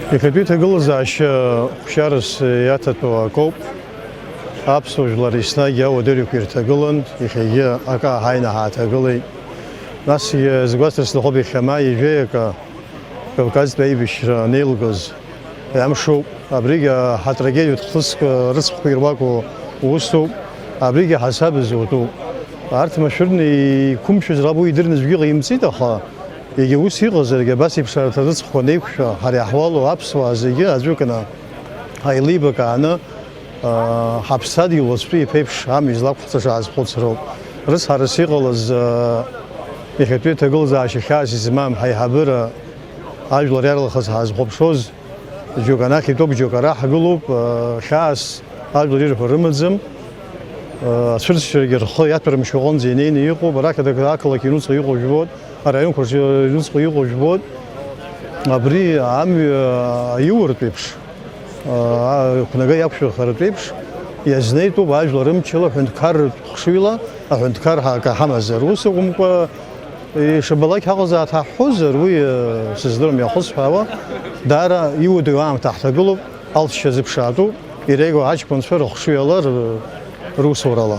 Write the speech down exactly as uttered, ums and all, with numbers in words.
Иахьатәи иҭагылазаашьа хәшьарас иаҭатәу акоуп. Аԥсуа жәлар еснагь ауадаҩрақәа ирҭагылан, иахьагьы акы ааҳаины ҳааҭагылеит. Насгьы згәасҭар сҭахуп, иахьа маи ҩажәи акы Кавказтәи аибашьра анеилгоз амшоуп. Абригь аҳатрагедиатә хҭысқәа рыцхәқәа ируаку усуп. Абригь аҳасаб зутәуп. Арҭ машәырны иқәымшәаз раб уи идырны аӡәгьы ҟаимҵеит, аха егьа ус иҟазаргьы, абас еиԥш арҭ арыцхәқәа анеиқәшәа, ҳара иаҳуалу аԥсуаа зегьы аӡәыкны ҳаилибакааны, аа, ҳаԥсадгьыл уаҵәтәи иԥеиԥш амҩа излақәҳҵаша аазхәыцроуп. Рыцҳарас иҟалаз, аа, иахьатәи аҭагылазаашьа хьаас измам ҳаиҳабыра ажәлар иарлахаз ҳаазхәаԥшуаз, џьоук анахь итәоуп, џьоук ара ҳгылоуп, аа, хьаас ажәлар ирҳәо рымаӡам. Ацәырҵшьарагьы рхы иаҭәарымшьо аҟынӡа инеины иҟоуп, арахь адаг-, ақалақь иҩнуҵҟа иҟоу жәбоит, араионқәа рҿы иҩнуҵҟа иҟоу жәбоит. Абри амҩа аиуртә еиԥш, а, ақәнага иақәшәахаратә еиԥш, иазнеитәуп ажәлар рымчала аҳәынҭқарратә хшыҩла, аҳәынҭқарра акы ҳамазар. Ус акәымкәа, ишабалак ҳаҟазаат ҳаҳҳәозар, уи, а, сыздырам иахысҳәаауа, даара иуадаҩу аамҭа ҳҭагылоуп, алҵшьа зыԥшаатәу, иреиуоу аҷкәынцәа рыхшыҩала р-, русурала.